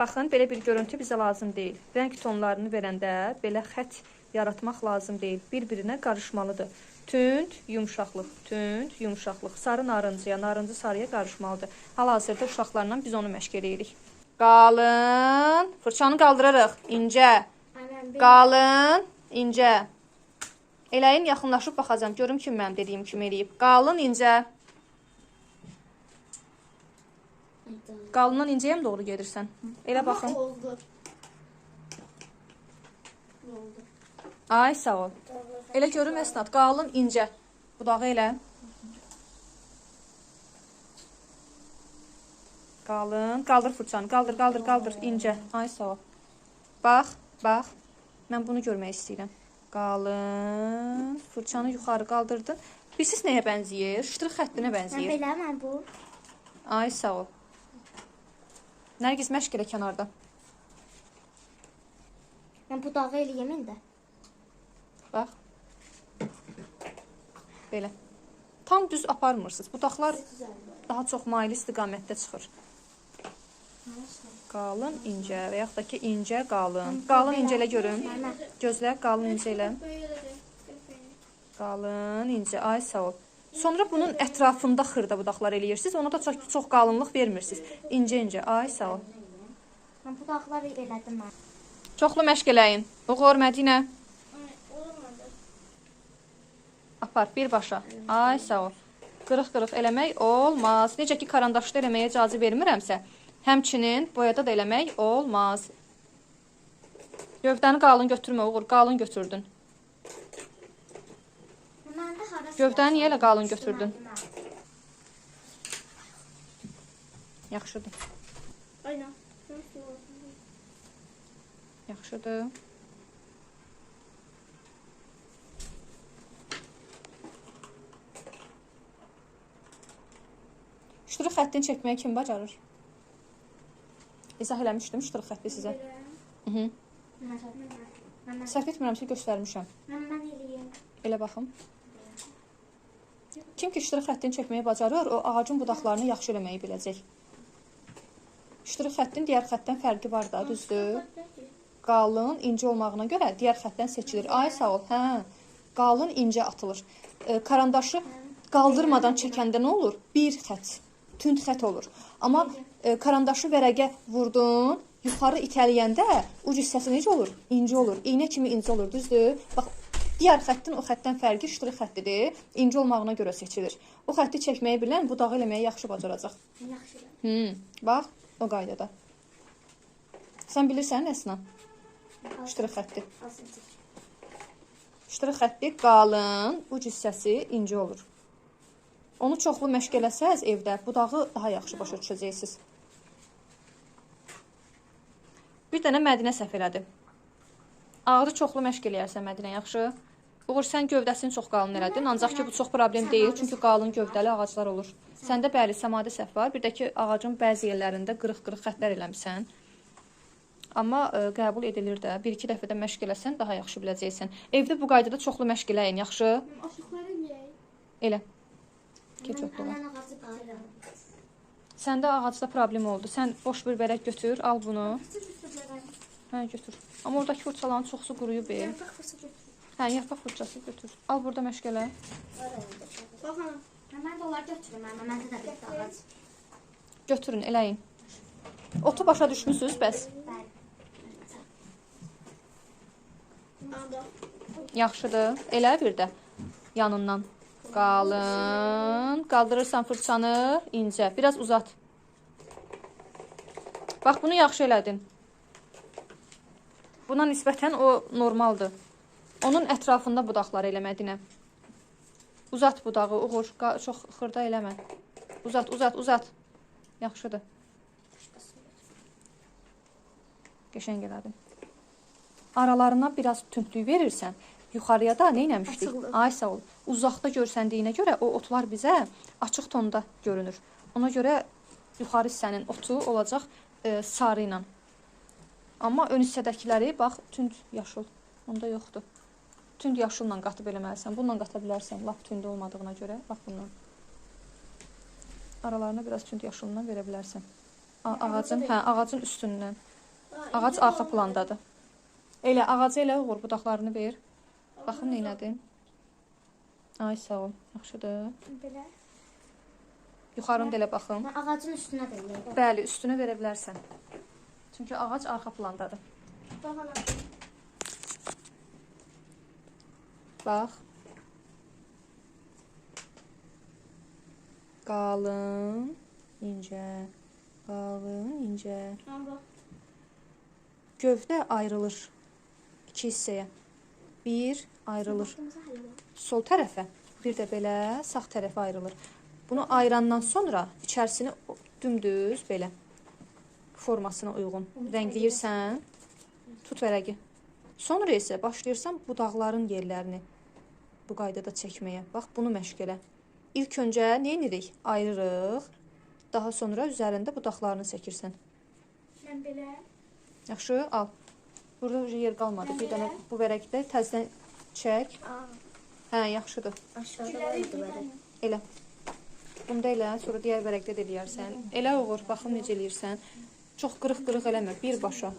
Baxın, belə bir görüntü bizə lazım deyil. Rəng tonlarını verəndə belə xətt yaratmaq lazım deyil. Bir-birinə qarışmalıdır. Tünd, yumşaqlıq, tünd, yumşaqlıq. Sarı narıncıya, narıncı sarıya qarışmalıdır. Hal-hazırda uşaqlarla biz onu məşq eləyirik. Qalın, fırçanı qaldırırıq, incə. Qalın, incə. Eləyin, yaxınlaşıb baxacağam. Görüm kim mənim dediyim kimi eləyib. Qalın, incə. Qalından incəyə mi doğru gedirsən? Elə baxın. Oldu. Oldu. Ay, sağ ol. Elə görüm Əsnad, qalın, incə. Budağı elə. Qalın, qaldır fırçanı, qaldır, qaldır, qaldır, incə. Ay, sağ ol. Bax, bax. Mən bunu görmək istəyirəm. Qalın, fırçanı yuxarı qaldırdın. Bilirsiniz nəyə bənzəyir? Ştrix xəttinə bənzəyir. Mən belə, mən bu. Ay, sağ ol. Nərgiz, məşq elə kənarda. Mən budağı eləyim indi. Bax. Belə. Tam düz aparmırsınız. Budaqlar daha çox maili istiqamətdə çıxır. Qalın, incə və yaxud da ki, incə, qalın. Qalın, incə elə görün. Gözlə, qalın, incə elə. Qalın, incə. Ay, sağ ol. Sonra bunun ətrafında xırda budaqlar eləyirsiniz. Ona da çox, çox qalınlıq vermirsiniz. İncə-incə. Ay, sağ ol. Mən budaqları elədim mən. Çoxlu məşq eləyin. Uğur, Mədinə. Apar, birbaşa. Ay, sağ ol. Qırıq-qırıq eləmək olmaz. Necə ki, karandaşda eləməyə icazə vermirəmsə, həmçinin boyada da eləmək olmaz. Gövdəni qalın götürmə, Uğur. Qalın götürdün. Gövdəni niyə elə qalın götürdün? Yaxşıdır. Yaxşıdır. Ştrix xəttini çəkməyi kim bacarır? İzah eləmişdim ştrix xətti sizə. Səhv etmirəmsə göstərmişəm. Mən eləyim. Elə baxım. Kim ki ştrix xəttini çəkməyi bacarır, o ağacın budaqlarını yaxşı eləməyi biləcək. Ştrix xəttin digər xəttdən fərqi var da, düzdür? Qalın, incə olmağına görə digər xəttdən seçilir. Ay, sağ ol. Hə, qalın, incə atılır. Karandaşı qaldırmadan çəkəndə nə olur? Bir xətt, tünd xətt olur. Amma karandaşı vərəqə vurdun, yuxarı itələyəndə uc hissəsi necə olur? İncə olur. İynə kimi incə olur, düzdür? Bax, digər xəttin o xəttdən fərqi ştrix xəttidir. İncə olmağına görə seçilir. O xətti çəkməyi bilən budağı eləməyi yaxşı bacaracaq. Yaxşı. Bax, o qaydada. Sən bilirsən, Əsna? Ştrix xətti. Ştrix xətti qalın, uc hissəsi incə olur. Onu çoxlu məşq eləsəz evdə, budağı daha yaxşı başa düşəcəksiniz. Bir dənə Mədinə səhv elədi. Ağrı çoxlu məşq eləyərsən Mədinə, yaxşı. Uğur, sən gövdəsini çox qalın elədin, ancaq ki, bu çox problem deyil, çünki qalın gövdəli ağaclar olur. Səndə bəli, səmada səhv var. Bir də ki, ağacın bəzi yerlərində qırıq-qırıq xəttlər eləmisən. Amma qəbul edilir də. Bir-iki dəfə də məşq eləsən, daha yaxşı biləcəksən. Evdə bu qaydada çoxlu məşq eləyin, yaxşı? Elə. Keç otluğa. Səndə ağacda problem oldu. Sən boş bir vərəq götür, al bunu. Hə, götür. Amma oradakı fırçaların çoxsu quruyub. Yarpaq fırça götür. Hə, yarpaq fırçası götür. Al burada məşq elə. Mən də onları götürüm. Məndə də bir ağac. Götürün, eləyin. Otu başa düşmüsünüz bəs? Bəli. Yaxşıdır. Elə bir də yanından. Qalın. Qaldırırsan fırçanı incə. Biraz uzat. Bax, bunu yaxşı elədin. Buna nisbətən o normaldır. Onun ətrafında budaqları elə Mədinə. Uzat budağı, Uğur. Çox xırda eləmə. Uzat, uzat, uzat. Yaxşıdır. Qəşəng elədin. Aralarına biraz tündlük verirsən. Yuxarıya da nə eləmişdik? Ay, sağ ol. Uzaqda görsəndiyinə görə o otlar bizə açıq tonda görünür. Ona görə yuxarı hissənin otu olacaq sarı ilə. Amma ön hissədəkiləri, bax, tünd yaşıl. Onda yoxdur. Tünd yaşılla qatıb eləməlisən. Bununla qata bilərsən, lap tünd olmadığına görə. Bax, bununla. Aralarına biraz tünd yaşılla verə bilərsən. Ağacın, hə, ağacın üstündən. Ağac arxa plandadır. Elə ağacı elə Uğur, budaqlarını ver. Baxım neynədin? Ay sağ ol. Yaxşıdır. Belə. Yuxarını da elə baxım. Mən ağacın üstünə də eləyirəm. Bəli, üstünə verə bilərsən. Çünki ağac arxa plandadır. Bax ana. Bax. Qalın, incə, qalın, incə. Bax. Gövdə ayrılır iki hissəyə. Bir ayrılır sol tərəfə, bir də belə sağ tərəfə ayrılır. Bunu ayırandan sonra içərisini dümdüz belə formasına uyğun rəngləyirsən. Tut vərəqi. Sonra isə başlayırsan budaqların yerlərini bu qaydada çəkməyə. Bax, bunu məşq elə. İlk öncə nə edirik? Ayırırıq. Daha sonra üzərində budaqlarını çəkirsən. Mən belə. Yaxşı, al. Burada yer qalmadı. Bir dənə bu vərəqdə təzədən çək. Hə, yaxşıdır. Aşağıda var idi vərəq. Elə. Bunu da elə, sonra digər vərəqdə də eləyərsən. Elə Uğur, baxım necə eləyirsən. Çox qırıq-qırıq eləmə, birbaşa.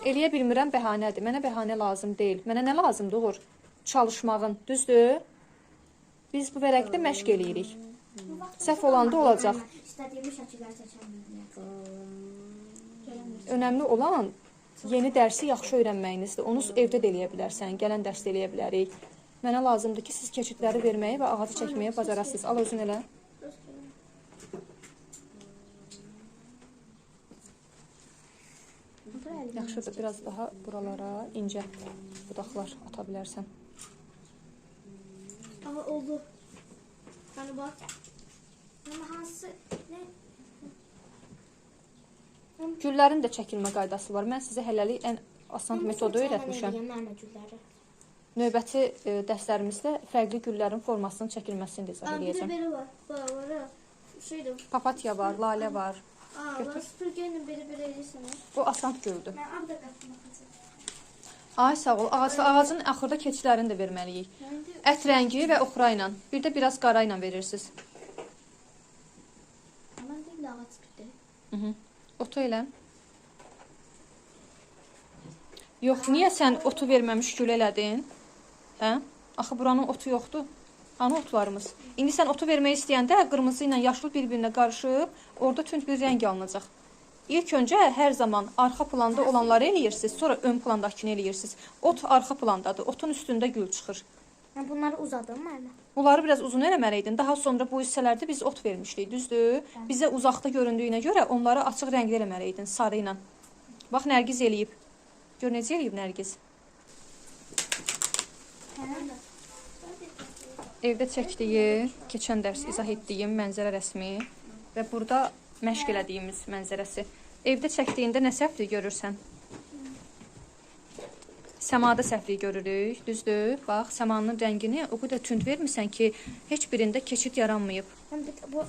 Eləyə bilmirəm, bəhanədir. Mənə bəhanə lazım deyil. Mənə nə lazımdır Uğur? Çalışmağın, düzdür? Biz bu vərəqdə məşq eləyirik. Səhv olanda olacaq. İstədiyimi şəkilləri seçə bilmirəm. Önəmli olan yeni dərsi yaxşı öyrənməyinizdir. Onu evdə də eləyə bilərsən, gələn dərsdə eləyə bilərik. Mənə lazımdır ki, siz keçidləri verməyi və ağacı çəkməyi bacarasınız. Al özün elə. Yaxşıdır, biraz daha buralara incə budaqlar ata bilərsən. Aha, oldu. Hani bax. Amma hansı... Nə? Güllərin də çəkilmə qaydası var. Mən sizə hələlik ən asan metodu öyrətmişəm. Növbəti dərslərimizdə fərqli güllərin formasının çəkilməsini də izah edəcəm. Bir də belə var. Var. Şeydir. Papatya var, lalə var. Götür. Süpürgə ilə belə-belə eləyirsən. Bu asan güldür. Mən ağ da qatmaq istəyirəm. Ay sağ ol. Ağacın axırda keçilərini də verməliyik. Ət rəngi və oxra ilə. Bir də biraz qara ilə verirsiniz. Mən deyim də ağac bitti. Otu elə. Yox, niyə sən otu verməmiş gül elədin? Hə? Axı buranın otu yoxdur. Hanı otlarımız? İndi sən otu vermək istəyəndə qırmızı ilə yaşıl bir-birinə qarışıb, orada tünd bir rəng alınacaq. İlk öncə hər zaman arxa planda olanları eləyirsiniz, sonra ön plandakını eləyirsiniz. Ot arxa plandadır, otun üstündə gül çıxır. Mən bunları uzadım müəllimə. Bunları biraz uzun eləməliydin. Daha sonra bu hissələrdə biz ot vermişdik, düzdür? Bizə uzaqda göründüyünə görə onları açıq rəngli eləməliydin, sarı ilə. Bax, Nərgiz eləyib. Gör, necə eləyib Nərgiz? Evdə çəkdiyi, keçən dərs izah etdiyim mənzərə rəsmi və burada məşq elədiyimiz mənzərəsi. Evdə çəkdiyində nə səhvlik görürsən? Səmada səhvlik görürük, düzdür? Bax, səmanın rəngini o qədər tünd vermirsən ki, heç birində keçid yaranmayıb. Mən bu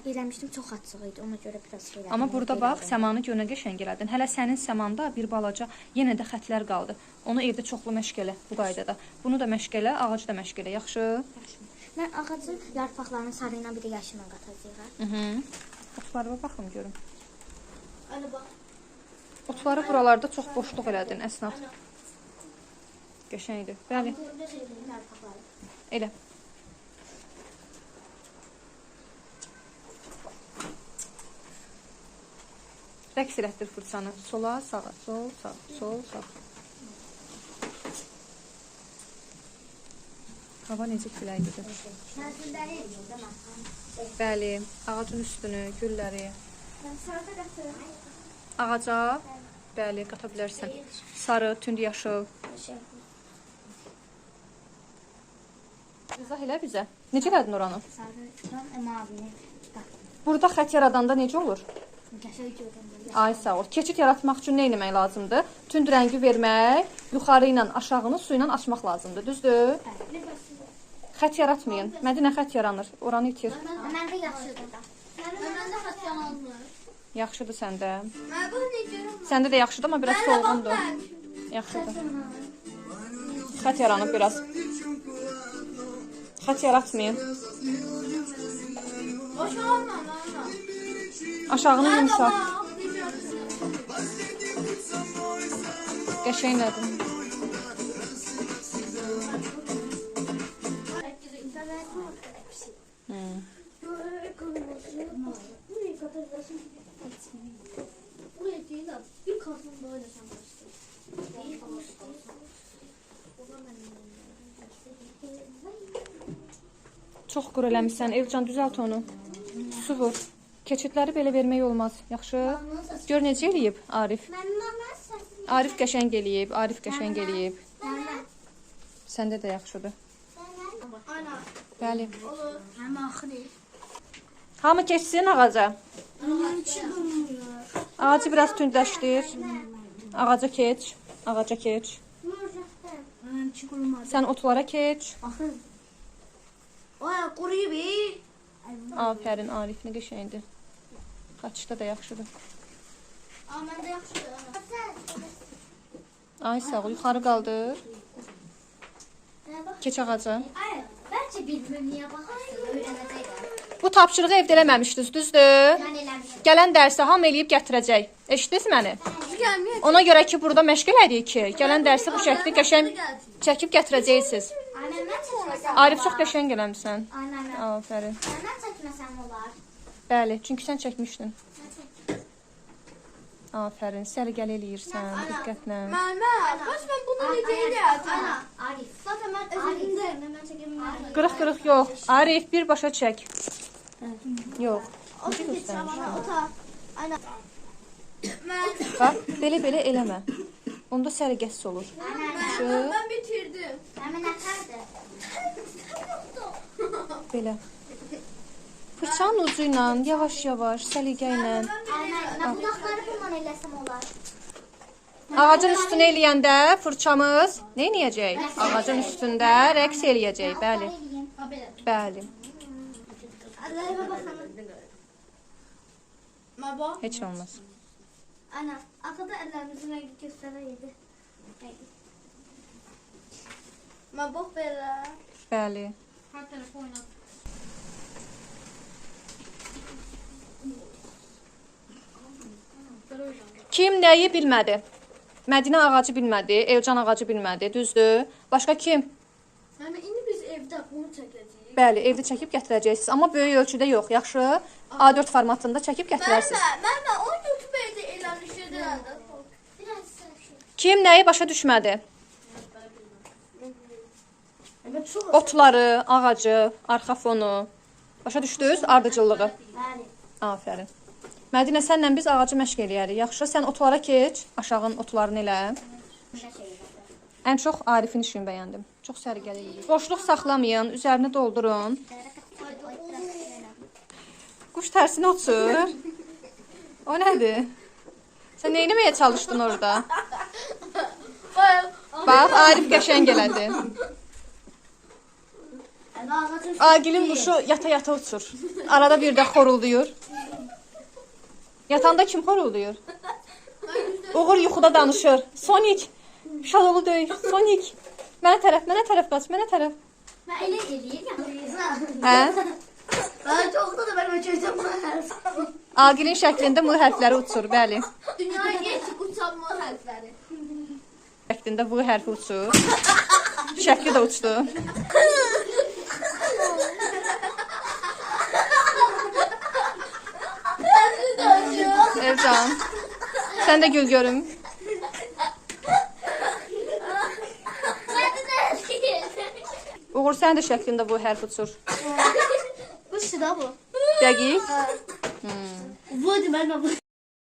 eləmişdim, çox açıq idi, ona görə biraz şey elədim. Amma burada bax, səmanı gör nə qəşəng elədin. Hələ sənin səmanda bir balaca yenə də xətlər qaldı. Onu evdə çoxlu məşq elə bu qaydada. Bunu da məşq elə, ağacı da məşq elə. Yaxşı? Yaxşı. Mən ağacın yarpaqlarını sarı ilə bir də yaşılla qatacağam. Otlara baxım görüm. Otları buralarda çox boşluq elədin, əsnaf. Qəşəngdir. Bəli. Elə. Rəqs elətdir fırçanı. Sola, sağa, sol, sağ, sol, sağ. Hava necə küləklidir. Bəli, ağacın üstünü, gülləri. Ağaca, bəli, qata bilərsən. Sarı, tünd yaşıl. İzah elə bizə. Necə elədin oranı? Sarı, mavini qatdım. Burada xət yaradanda necə olur? Ay sağ ol. Keçid yaratmaq üçün nə etmək lazımdır? Tünd rəngi vermək, yuxarı ilə aşağını su ilə açmaq lazımdır. Düzdür? Xət yaratmayın. Mədinə xət yaranır. Oranı itir. Məndə yaxşıdır da. Məndə xət yaranmır. Yaxşıdır səndə. Səndə də yaxşıdır, amma biraz solğundur. Yaxşıdır. Xət yaranıb biraz. Xət yaratmayın. Aşağını yumşaq. Qəşəng nədir? Bir katman daha da sen başla. Çox quru eləmisən. Elcan, düzəlt onu. Su vur. Keçidləri belə vermək olmaz. Yaxşı? Gör necə eləyib Arif. Arif qəşəng eləyib. Arif qəşəng eləyib. Səndə də yaxşıdır. Bəli. Hamı keçsin ağaca. Ağacı biraz tündləşdir. Ağaca keç. Ağaca keç. Sən otlara keç. Quruyub. Afərin Arif, nə qəşəngdir. Xaçda da yaxşıdır. Aa, mən də yaxşıdır. Ay sağ ol, yuxarı qaldır. Keç ağaca. Ay, bəlkə bilmir niyə baxırsın, öyrənəcək. Bu tapşırığı evdə eləməmişdiniz, düzdür? Mən eləmişəm. Gələn dərsə hamı eləyib gətirəcək. Eşitdiniz məni? Ona görə ki, burada məşq elədik ki, gələn dərsə bu şəkli qəşəng çəkib gətirəcəksiniz. Ay, mən çəkməsəm. Arif, çox qəşəng eləmisən. Ay, mən. Afərin. Mən çəkməsəm olar. Bəli, çünki sən çəkmişdin. Afərin, səliqəli eləyirsən, diqqətlə. Müəllimə, bəs mən bunu necə eləyəcəm? Arif. Zaten mən özümün üzərində mən çəkə bilmərəm. Qırıq-qırıq yox. Arif, birbaşa çək. Yox. Ota keçirəm ana, ota. Ana. Mən Bax, belə-belə eləmə. Onda səliqəsiz olur. Yaxşı. mən bitirdim. Mən nətərdir? Belə. Fırçanın ucu ilə, yavaş-yavaş, səliqə ilə. Ay, mən budaqları bundan eləsəm olar. Ağacın üstünə eləyəndə fırçamız nə eləyəcək? Ağacın üstündə rəqs eləyəcək, bəli. Bəli. Əllərimə baxın. Mən bax. Heç nə olmaz. Ana, axırda əllərimizin rəngi göstərəydi. Mən bax belə. Bəli. Hər tərəfə oynat. Kim nəyi bilmədi? Mədinə ağacı bilmədi, Elcan ağacı bilmədi, düzdür? Başqa kim? Məmə, indi biz evdə bunu çəkəcəyik. Bəli, evdə çəkib gətirəcəksiniz, amma böyük ölçüdə yox, yaxşı? A4 formatında çəkib gətirərsiniz. Məmə, o YouTube evdə eləmişdi. Kim nəyi başa düşmədi? Otları, ağacı, arxa fonu. Başa düşdünüz? Ardıcıllığı. Bəli. Afərin. Mədinə, sənlə biz ağacı məşq eləyərik. Yaxşı, sən otlara keç, aşağının otlarını elə. Ən çox Arifin işini bəyəndim. Çox səliqəli eləyir. Boşluq saxlamayın, üzərini doldurun. Quş tərsinə uçur. O nədir? Sən nə eləməyə çalışdın orada? Bax, Arif qəşəng elədi. Aqilin quşu yata-yata uçur. Arada bir də xorulduyur. Yatanda kim xorulduyur? Uğur yuxuda danışır. Sonic, Şadolu döyür. Sonic, mənə tərəf, mənə tərəf qaç, mənə tərəf. Mən elə eləyir ya. Hə? Ben çok da ben öçeceğim. Aqilin şəklində M hərfləri uçur, bəli. Dünyaya geçtik uçanma harfleri. Şəklində V hərfi uçur. Şəkli də uçdu. Elcan, sən də gül görüm. Uğur, sən də şəklində V hərfi uçur. Bu şıda bu. Dəqiq. Bu demək bu.